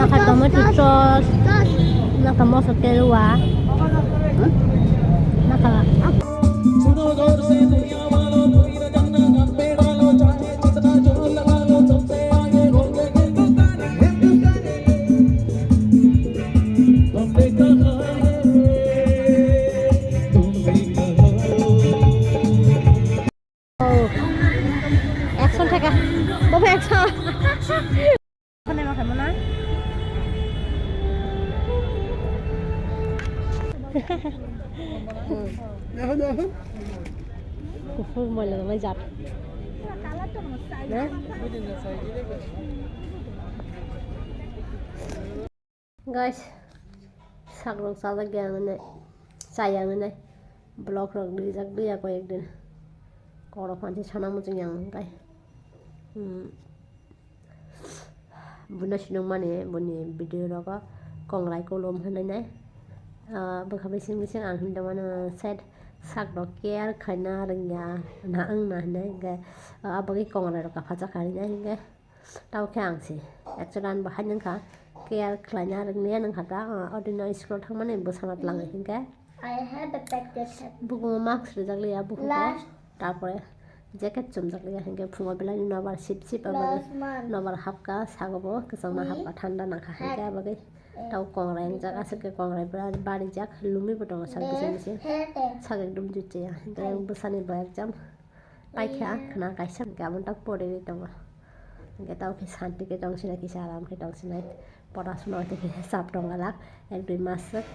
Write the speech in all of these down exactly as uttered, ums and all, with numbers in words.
Tomato sauce, naka moso telwa, naka. Oh. Action thaka. Bobo action. Khonai ma khaimana. Kuphur moila nai jat. Na? Guys, sak rok chajak ya ang nai, chaya ang nai, vlog rok rijak ya koyek din, kok rok phan se sana muchung yang kai. Hmm. Buno sinung mani boni video rogo kongrai kolom hinwi nai. Ah, bwkha bising bising ang hinwi mano side sak rok care khaina rwngya na wng na hinwi hwnkhe, ah, aboni kongrai rok aphajak kha hinwi hwnkhe. Tamo khe ang se actually ani bo hai nangkha, care khlaina rwngya nangkha ta, ah, odino school thangmani bwsano twlangwi hwnkhe. I have a packet. Bukungo mask rijak liya bukugo. Last. Tarpore jacket chumjak liya hwnkhe phungo belai nobar sip sip abo. Last month. Nobar hapka sago bo kwchangma. We hapka thanda nangkha hwnkhe had abagwi a tau kongrai wngjak aswk khe kongrai bwra barijak lumi bo tongo sak bising bising. Sak ekdom jutya hwnkhe bwsani bo exam. Paikha khna kaisa hwnkhe abo tak poriwi tongo. Hwnkhe tamo khe santi khe tongsinai kisa aram khe tongsinai. Pora suna hwnkhe kisa chap tonggalak ek dui mas swk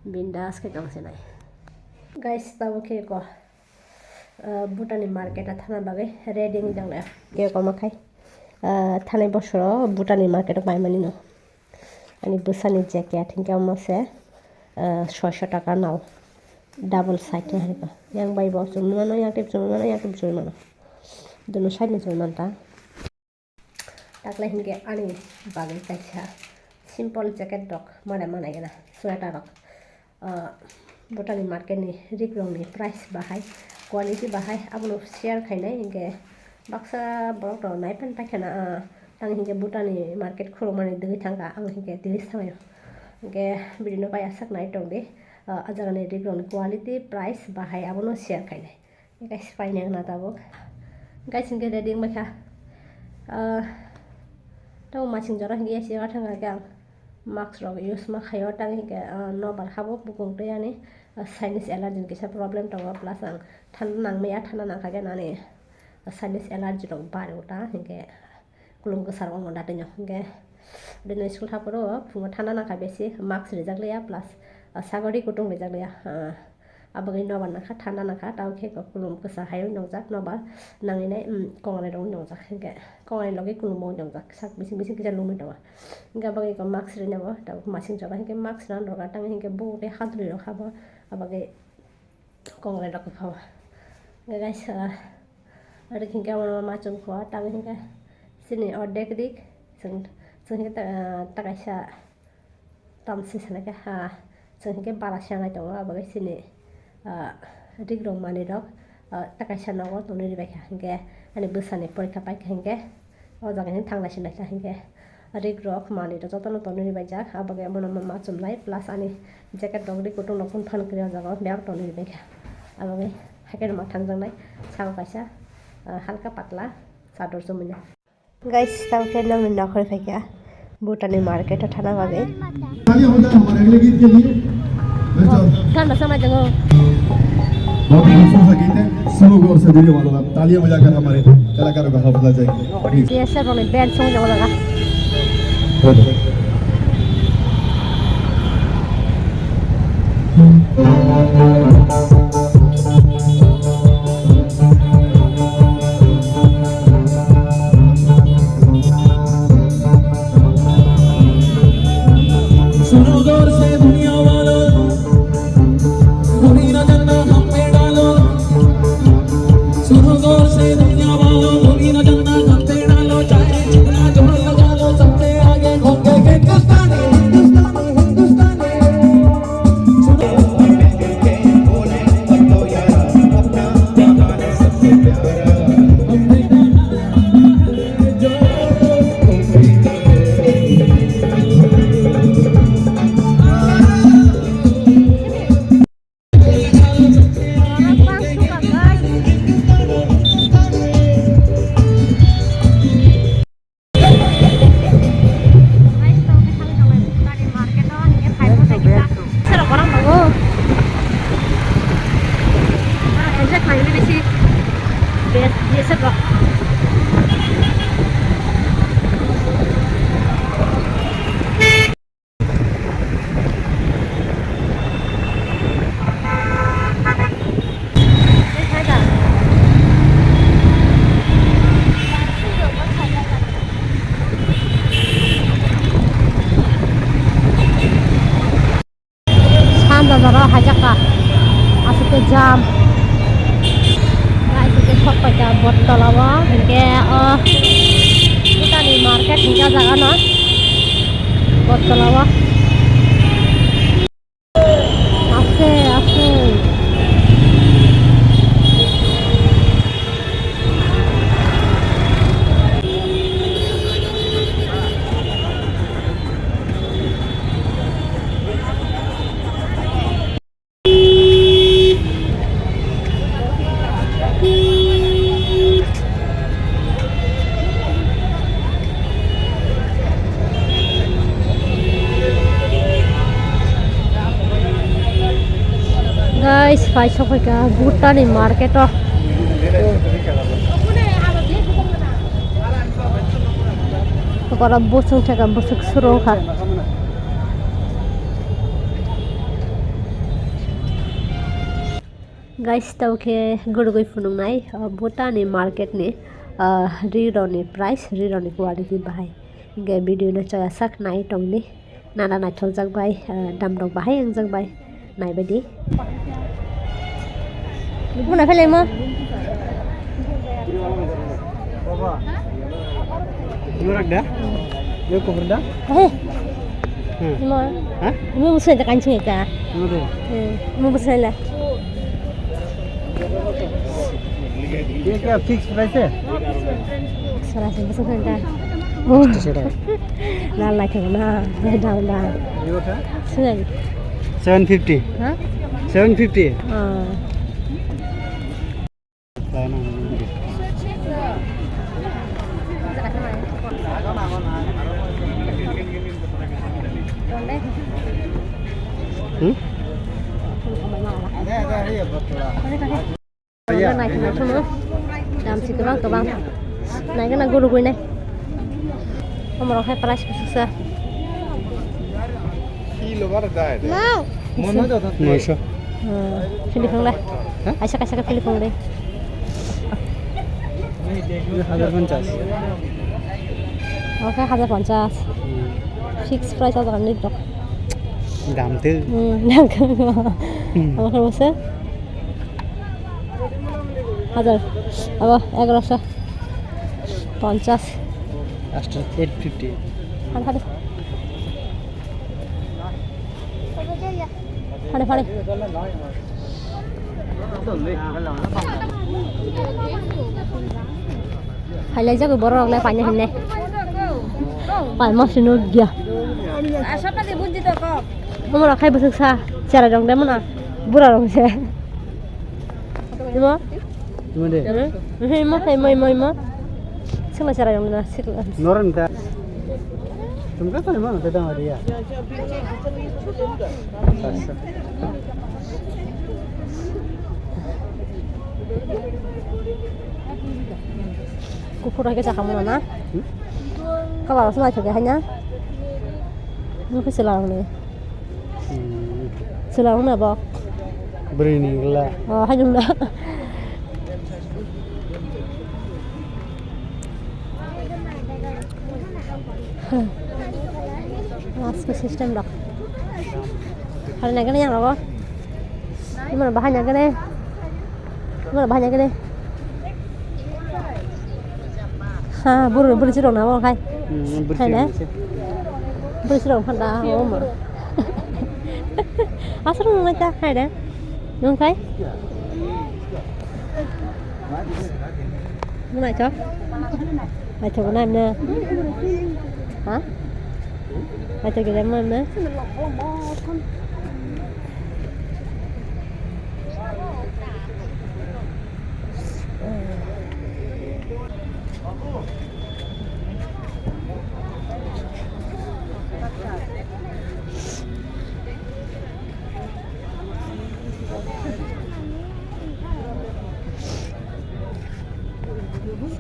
bindas khe tongsinai. Guys, tamo khe ko, ah, Bhutan ni market a thana bagwi ready wng tonglai. Khe koma khai, ah, thanai bosoro Bhutan ni market o paimani no. Ani bwsani jacket hinkhe omo se, ah, soisho taka nao. Double side ni hai ko. Yang bai bo chumui mano, yang tei chumui mano, yang tei chumui mano. Dono side ni chumui manta. Taklai hinkhe ani bagwi kaisa simple jacket rok mare manai gana, sweater rok. Ah, Bhutan ni market ni rik rok ni price bahai, quality bahai, abono share khainai hinkhe baksa borok rok naiphano paikha na, ah, tang hinkhe Bhutan ni market khulumani dwgwi thangkha, ang hinkhe tris thangnai. Hinkhe video no pai aswk nai tongdi, ah, ah jaga ni rik rok ni quality, price bahai abono share khainai. Guys, painai wngna tabuk. Guys, hinkhe ready wngbaikha. Ah, tamo masing jora hinkhe yasi yago thangkha khe ang mask rok use ma khaio, tang hinkhe, ah, nobar habo bukung tei ani, ah, sinus allergy ni kisa problem tongo, plus ang thanda nangmaya, thanda nangkha khe nani, ah, sinus allergy rok bari o ta hinkhe. Kulum kwsar wngma datino hinkhe bini school thaporo phungo thanda nangkha besi, mask rijak liya plus, ah, sagori kutung rijak liya, ah, abagwi nobar nangkha, thanda nangkha, tamo khe kulum kwsa hai nongjak nobar nangwi nai, um, kongrai rok nongjak hinkhe kongrai logi kulum bo nongjak sak bising bising kisa lungwi tongo hinkhe abagwi mask rinai bo tabuk masing jora hinkhe mask rang rok tang hinkhe bo tei hadri rok habo abagwi. Kongrai rok khe phao. Hwnkhe guys, ah, rik hinkhe omo ma chwng kho, tamo hinkhe chini ordek rik, chwng, chwng hinkhe ta, ah, ta kaisa tamsi sanai khe, ah, chwng hinkhe bara se nai tongo, abo khe chini, ah, rik rok manwi rok, ah, ta kaisa nogo tonwi ribaikha, hinkhe ani bwsani porikha paikha hinkhe. O jaga ni thang naising naising hinkhe rik rok manwi rok jotono tonwi ribaijak, abo khe bono ma chumlai plus ani jacket rok ri kutung rok phano kwrwi o jaga o bebak tonwi ribaikha. Abo khe haikhe rwma thangjaknai saka kaisa, ah, halka patla chador chumui nai. Guys, tamo khe nokni nokhorwi phaikha Bhutan ni market o thana bagwi. तालियां बजाकर हमारे अगले गीत के लिए। Thanda sama jango. बहुत खूबसूरत सा गीत है, सुनो गौर से दिल वालों, आप तालियां बजाकर हमारे कलाकारों का हौसला जाएगी। Please। Yes, sir, roni band song jango laga. सुनो गौर से दुनिया वालों, बुरी नजर ना हम पे डालो। सुनो गौर से दुनिया वालों, बुरी नजर ना हम पे डालो। चाहे जितना जोर लगा लो, सबसे आगे होंगे हिंदुस्तानी, हिंदुस्तानी, हिंदुस्तानी। सुनो। Taka. Aswk khe jam. Aswk khe sok paikha Bottola o. Hinkhe o Bhutani market hinkhe o jaga no. Bottola o. Aste, aste. Guys, phai sokphaikha Bhutani market o. Borok bwswng theka bwswk swrwngkha. Guys, tamo khe gurugwi phunuknai, uh, Bhutani market ni, uh, ri roni price, ri roni quality bahai. Hinkhe video no chaya sak nai tongdi. Nana naithokjak bai, uh, dam rok bahai wngjak bai. Naibaidi. Muna phelai mo. Nurak da? Yo kubur da? He. Hmm. Imo. Ha? Imo musu da kanchi ka. Imo de. He. Imo musu la. Ye kya fix price hai? Sara se musu da. Oh. La la ke na. Dam da. Yo kha? Sunai. Seven fifty. Ha? Seven fifty. Ah. Hmm? Dam si kwbang kwbang. Naikhe na gurugwi nai. Omorok hai price bwswksa. Noisho. Hmm, philip phang le. Ha? Kaisa kaisa khe philip phang le. Hajar ponchas. Oke, hajar ponchas. Hmm. Fix price o jaga ni dok. Dam tu. Hmm, dam tu. Hmm. Oke, bose. Hajar. Abo egaroso ponchas. After eight fifty. Hade, hade. Hade, hade. Phailai jago borok rok le paina hinne. Paima sino gya. Asa pati bunji to ko. Omorok khai bwswk sa. Chera rong de mona. Bura rong se. Imo? Imo de. Hmm? Imo, imo, imo, imo. Sikla chara yang na, sikla. Noran da. Tumka sa imo, da da ya. Asa. Kuphur hai khe chakha mona na? Hmm? Kalar aswk naithok hai na? Nukhe chwla rok ni. Hmm. Chwla rok na bo? Bwrwi ni wngla. Oh, hai nung na. Mask system rok. Hari naikhe yang rogo. Gimana bahannya gini? Gimana bahannya gini? Ha, buru, buru sirok na, omo khai. Hmm, buru sirok na. Buru sirok phanda, omo. Asal nung naita khai de. Nung khai? Nung naito? Naito guna emne. Ha? Naito guna emne.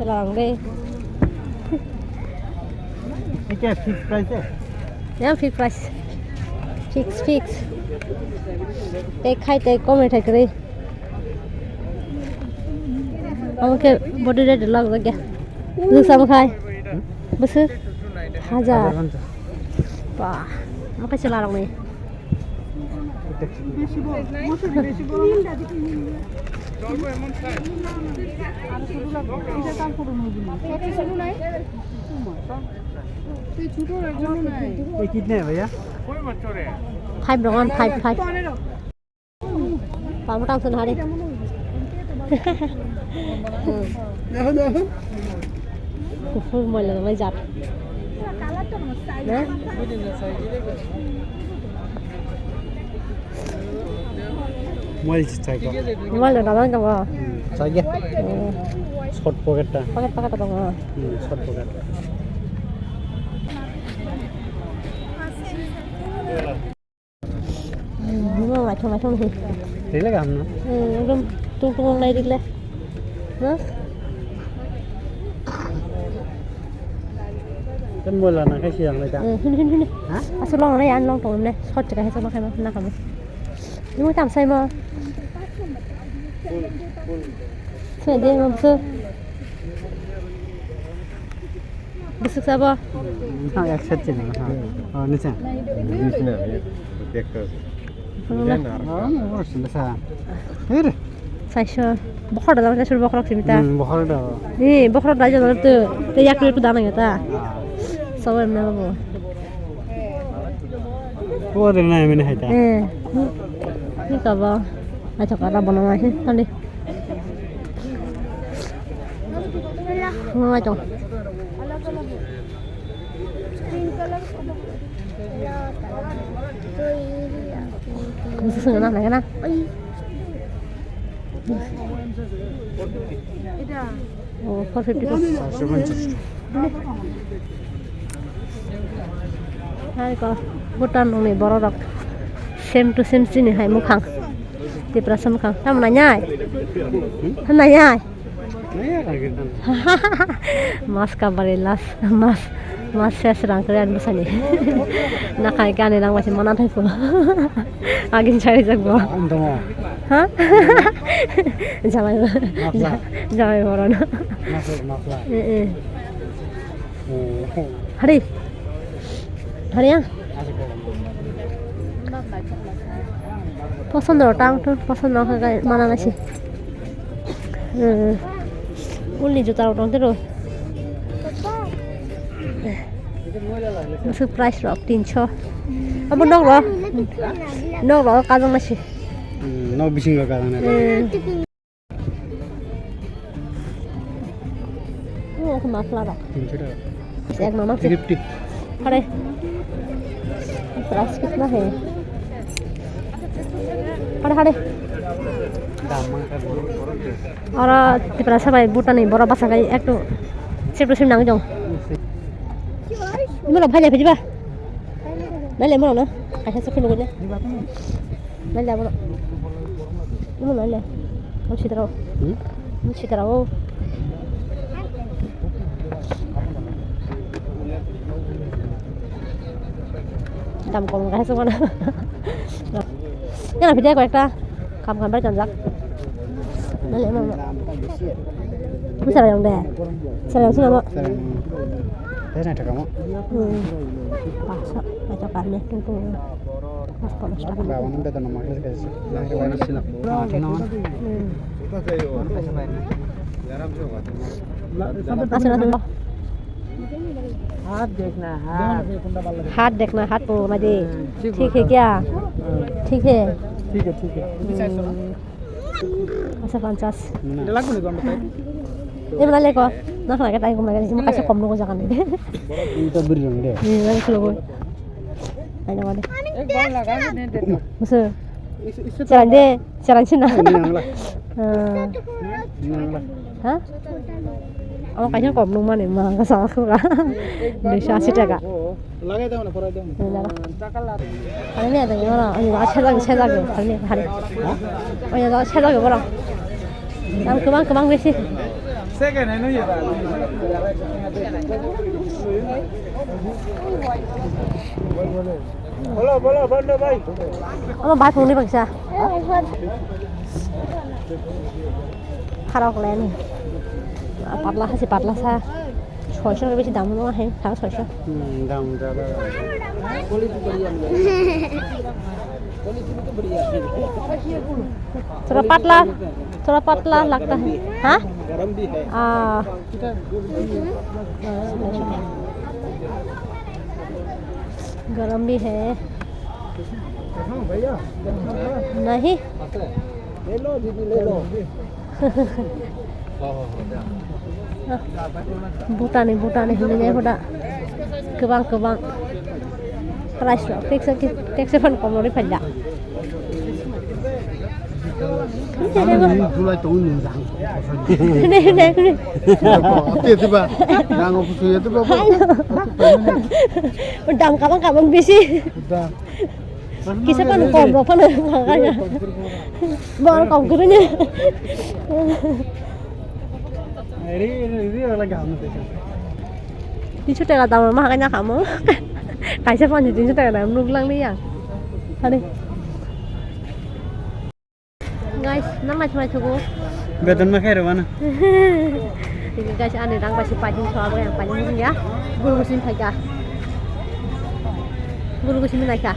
Selang deh. Ini fix price ya? Ya, fix price. Fix, fix. Tei khai tei komai thai kwrwi. Omo khe body rate lak jak ya. Bwswk sama khai? Bwswk? Hajar. Hajar ponchas. Ba, omo khe chwla rok ni. বেশি বড়, মসুরি বেশি বড়। আর ছোট লাগবে, এটা তার ছোট নদী। কত ছোট নাই? এই ছোট এর জন্য নাই। ये कितने है भैया? Five, Roman, five, five. পনেরো। Pamu tang sun hari. Kuphur moila nang jat. Na? Moila si chai ko. Moila nang jat ko. Chai ge. Short pocket ta. Pocket, pocket ta ko. Hmm, short pocket. Nima maithang maithang ni. Rila kaham no? Hmm, ekdom tung tung nai rila. No? Kan moila na khai siang lai ta. Hmm, hini, hini, hini. Ha? Asal long nai an long tong ne. Short chika hai sama khai ma na kamo. Nima tam sai ma. Sai de ma so. Bwswk sabo? Nang ek set chini, ha. Oh, nisa. Nisa, ya. Dekta. Nang na. Oh, no, no, nisa. Her. Saiso. Bokhorok dam kaisa bokhorok simi ta. Hmm, bokhorok da. Ni bokhorok da jalo tu. Te yak tu dana ya ta. Ah. Sabo emne bo. Ko de na emne hai ta. Eh. Ni ka ba. Acha ka da bono ma he. Tali. Ngai tong. Gusto sa na na na. Oh, four fifty ko. Hai ko, Bhutan ni borok rok same to same chini hai mukhang. Tiprasa mukhang. Tamo nai nai? Nai nai? Mas kabari las, mas, mas ses rang kre ani bwsani. Nakhai kani nang masi mana thai ko. Agin chari jak bo. Ang dong. Ha? Jamai bo. Mafla. Jamai bo ron. Mafla, mafla. Eh, eh. Oh. Hari. Hari ya? Poson rok tang tu, poson rok khe mana nasi. Hmm. Ulni juta rok tong tiro. Bwswk price rok tinso. Abo nok rok. Nok rok kajang nasi. Hmm, nok bising rok kajang nasi. Hmm. Oh, mafla rok. Tinso taka. Ek mama se. Three fifty. Hare. Price kitna hai? Hare, hare. Dam mang kha borok, borok de. Oro Tiprasa bai Bhutan ni borok bwsai ektu sip to sip nang jong. Imo rok phai lai phai jiba. Nai le imo rok no. Kaisa se khulugwi na. Nai le abo. Imo nai le. Ang sitaro. Hmm? Ang sitaro. Dam kom kaisa mana. Yana video ko ekta. Kam kam bai tanjak. Nai le imo. Ang sara yang de. Sara yang suna mo. Tei nai thakamo. Hmm. Paksa, naithok kar ni, tung tung. Pas polos kar ni. Ba, wano beton nama khe khe. Nai wano sila. Ah, thina wano. Hmm. Aswk, aswk. हाथ देखना, हाथ। हाथ देखना, हाथ को ना जी। ठीक है क्या? ठीक है। ठीक है, ठीक है। Hmm. Asa pancas. Mana? Eba nai leko. Nang khna khe tai kumai gani. Imo kaisa kom nugo jaga ni. Ini to beri dong de. Ini lagi khulugwi. Aina wade. Musu. Charan de, charan sina. Ini nang la. Ah. Ini nang la. Ha? Amo kaisa kom nung mani ma ka sa khura. Duiso asi taka. Lagai daw na, porai daw na. Ini laga. Ani ne daw ora, ani ba sejak sejak ani hari. Ani ba sejak ora. Dam kwbang kwbang besi. Second hand ya. Bolo, bolo, bolo, bhai. Amo bai phungni baksa. Kharok len. Patla hasi patla sa. Soisho besi dam no hai, tha soisho. Hmm, dam jada. Quality बढ़िया मिलेगा। Quality भी तो बढ़िया है। थोड़ा पतला, थोड़ा पतला लगता है। हाँ? गरम भी है। हाँ। गरम भी है। नहीं। ले लो दीदी, ले लो। Bhutan ni, Bhutan ni hinwi nai hoda. Kwbang, kwbang. Price rok teksa ki, teksa phan kom rwi phaida. Hinwi, hinwi. Dam kabang kabang bisi. Kisa pano kom rok pano. Bor kom kuru ni. Ri, ri, ri, wala gam te. Tinso taka dam ma hakai na kamo. Kaisa pano tinso taka dam nuk lang ni yang. Hari. Guys, nang mai thumai thugo. Beton ma khairo mano. Tini guys, ani rang bai se pajin so abo yang pajin ya. Guru gusin thaika. Guru gusin naika.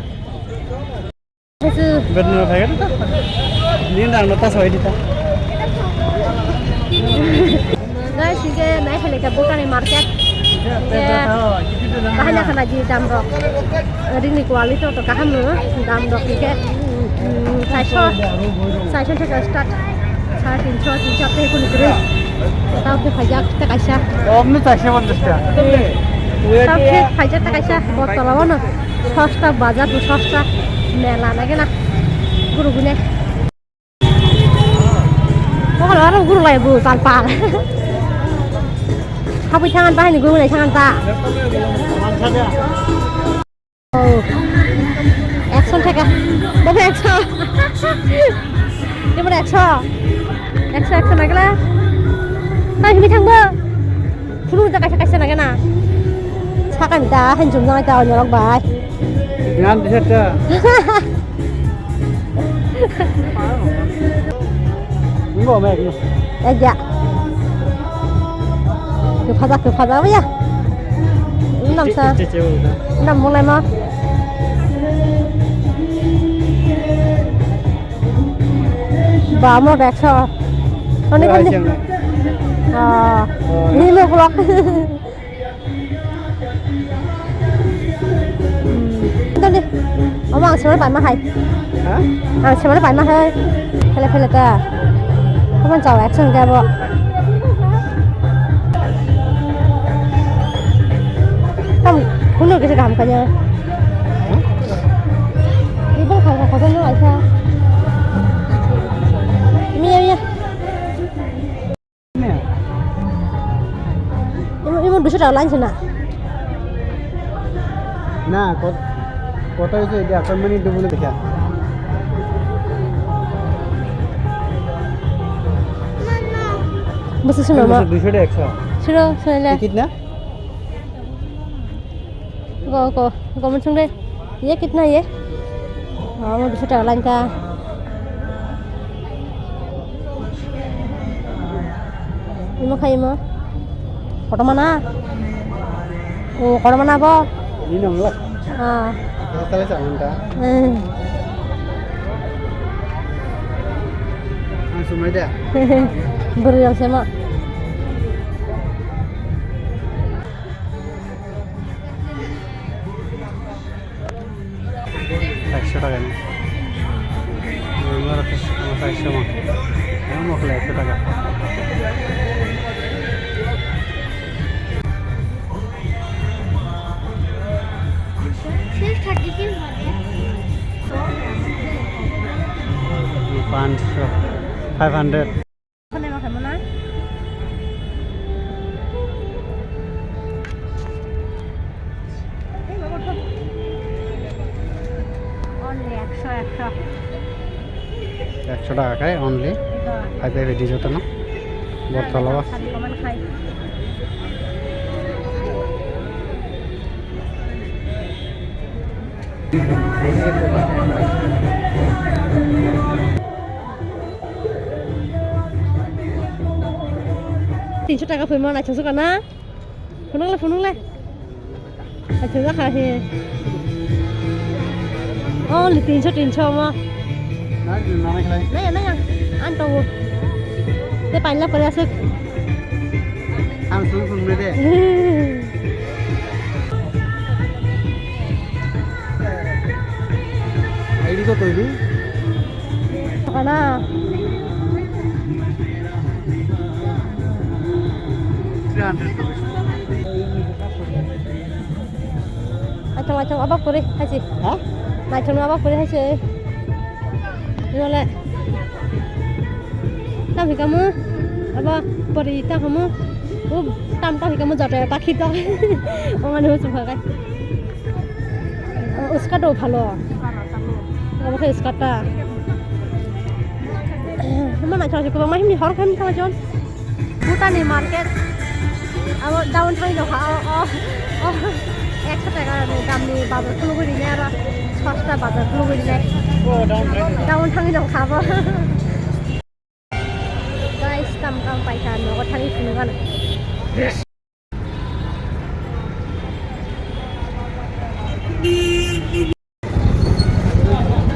Beton ma khairo ta. Ni rang no ta soi di ta. Guys, hingke nai khailai kha Bhutan ni market. Hingke bahai na khana ji dam rok. Ring ni quality to kaham no, dam rok hingke, mm, saiso, saiso theke start, sare tinso, tinso tei kunu kwrwi. Tao khe phaijak ta kaisa. Tao khe phaijak ta kaisa, botol abono sosta bazar bo sosta mela nai gana guru gune. Pokol aro guru lai bu tal pal. Habui thangan bahai ni guru lai thangan ta. Oh. Action thaka. Bobo action. Ini mana action? Action, action lagi lah. Hai, ini thang bo. Phulung ta kaisa kaisa nagana. Sakani ta hanjum nang ta onyorok bai. Ngan disa ta. Ngo me no. Eja. Ke phaja ke phaja ya. Nam sa. Nam mulai ma. Ba mo beksa. Ani kan ni. Ah, ni mo blok. Dali. Omo ang semana paima hai. Ha? Ang semana paima hai. Phele phele ta. Kapan chao action ke abo. Tam kuno kisa kaham kanya. Ibu kau kau kau nang aisa. Miya miya. Imo, imo duiso taka line se na? Na, kot-, kota hoise etia, ekta minute dubole dekha. Bwswk swnama? Duiso de ekso. Siro, swnale. Kitna? Go, go, go, muchung de. Ye kitna ye? Oh, mo duiso taka line ka. Imo khai imo. Kotorma na? Oh, kotorma na bo? Ini nong lah. Ah. Kali sa minta. Hmm. Ang sumai de. Beri yang sama. Ekso taka ni. Ekso ma. Ekso ma khle ekso taka. Panch so, five hundred. Only ekso, ekso. Ekso taka khai only. Hai pai ready joto no. Botol o. Tinso taka phaima naithok sukha na? Phunukle, phunukle. Acha, jakha he. Only tinso, tinso mo. Nai, nai, nai, nai. Naya, naya. Ang tongo. Te paila kore asuk. Ang sung sung de. Aidi ko toibi? Kana? Three hundred rupees. Achang, achang, abak kore, haisi. Ha? Naithok no abak kore, haisi. Nole. Tam hikamu? Aba pori ta kamu? U tam tam hikamu jata ya pakhi ta. Ongani hu chukha kai. Uska do phalo. Abo khe uska ta. Huma naithok se kwbangma himni hor khe himtha jon. Bhutan ni market. Abo down thangwi nokha. O, o, o. Ekso taka ni damni bazar khulugwi rinai aro. Sosta bazar khulugwi rinai. Down thangwi nokha abo. Guys, tam kam paikha nogo thangwi phunukgano.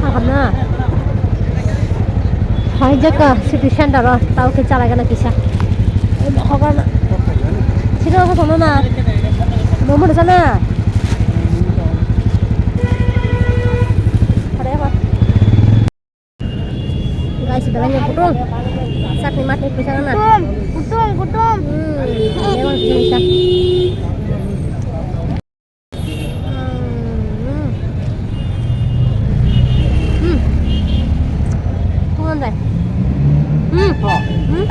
Ahana. Hai jaka city center o tao khe chalai gana kisa. Hogana. Sino ko sono na. Momo sana. Ada apa? Guys, belai ni kutung. Sakni matni pisa na. Kutung, kutung, kutung. Hmm, memang pisa. Hmm. Hmm. Kutung dai. Hmm. Hmm.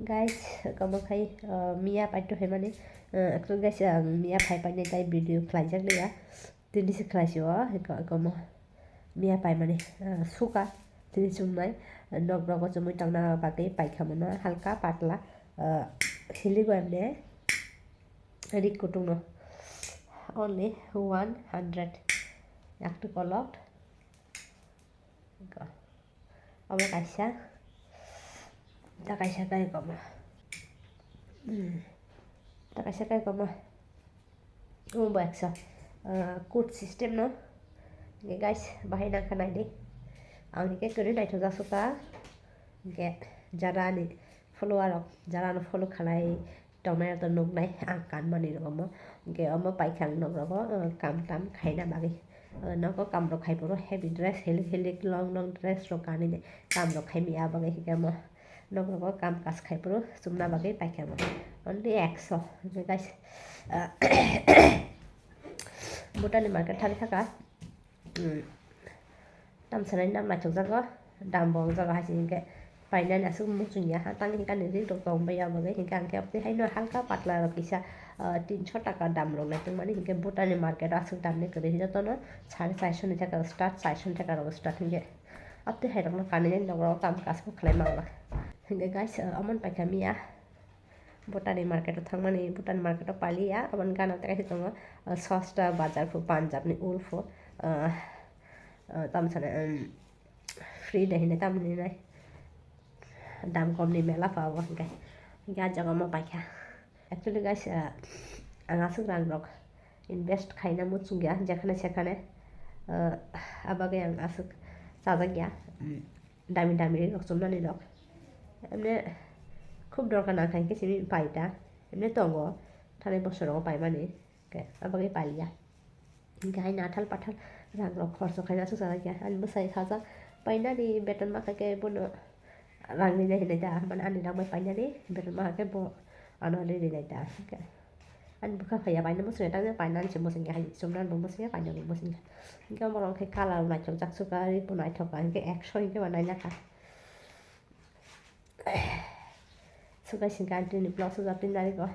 Guys, kamo khai, uh, miya paito hai mani, uh, actually guys, ang miya phai painai tai video khlaijak liya. Tini se khlai sio, kamo miya pai mani, uh, suka, tini chumnai, uh, nok rogo chumui tongna bagwi paikha mano, halka patla, uh, hili go emne, rik kutung no, only one hundred, yaktu kolok. Abo kaisa, ta kaisa kai komo. Hmm. Ta kaisa kai komo. Omo bo ekso, ah, code system no. Hingke guys, bahai nangkha naidi. Ang hingke kwrwi naithok jasukha. Hingke jara ni follower rok, jara no follow khalai tongnai rok to nuknai ang kanmani rok omo. Hingke omo paikha ang nok rogo, uh, kam tam khaina bagwi. Uh, nogo kam rok khai phuru heavy dress, hilik hilik long long dress rok kanwi nai kam rok khai maya bagwi hingke omo nok rogo kam kaj khai phuru chumna bagwi paikha omo. Only ekso. Hingke guys, uh, Bhutan ni market thani thaka. Hmm. Tam sanai nam naithok jago, dam bo wng jago hai se hingke painani aswk muchung ya ha, tang hingke ani ri rok tong bai ya bagwi hingke ang khe tei haino halka patla rok kisa, ah, tinso taka dam rok nai tongmani hingke Bhutan ni market o aswk dam ni kwrwi jotono sare charso ni theka start, charso ni theka rok start hingke. Abtwi hai rok no kanwi nai nok rok tam kaisa khlai mangla hingke guys, ah, omo ni paikha miya. Bhutan ni market o thangmani, Bhutan ni market o paliya, aboni gana tei kaisa tongo, ah, sosta bazar pho, Punjab ni ul pho, ah, ah, tamo sanai, um, free de hinui tamo hinui nai, dam kom ni mela pha obo hingke, hingke ah jaga omo paikha. Actually guys, ah, ang aswk rang rok invest khaina muchung ya, jekhane sekhane, ah, abagwi ang aswk chajak ya. Um, dami dami rok chumnani rok. Emne khub dorkar nang kha hingke simi pai ta. Emne tongo, thani bosor rogo paimani. Ke, abagwi paliya. Hingke hai nathal pathal rang rok khorso khaina aswk chajak ya. Ani bwsai sajak painani beton ma kha khe bono rang rinai hinui da. Mane ani rang bai painani beton ma kha khe bo ano rinai da. Hingke ani bwkha phaiya paina muchungya, tangwi painani se muchungya hai, chumnani bo muchungya, painani bo muchungya. Hingke borok khe colour naithok jak sukha, ri bo naithok kha, hingke ekso hingke bo naina kha. Sukai singka aunty ni vlog sujak tin nariko.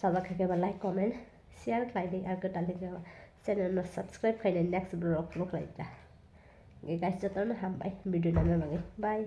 Chajak khe khe ba like, comment, share khlai di, ar kwtal khe ba channel no subscribe khainai next vlog bo khlai ta. Guys, jotono hambai video naina bagwi. Bye.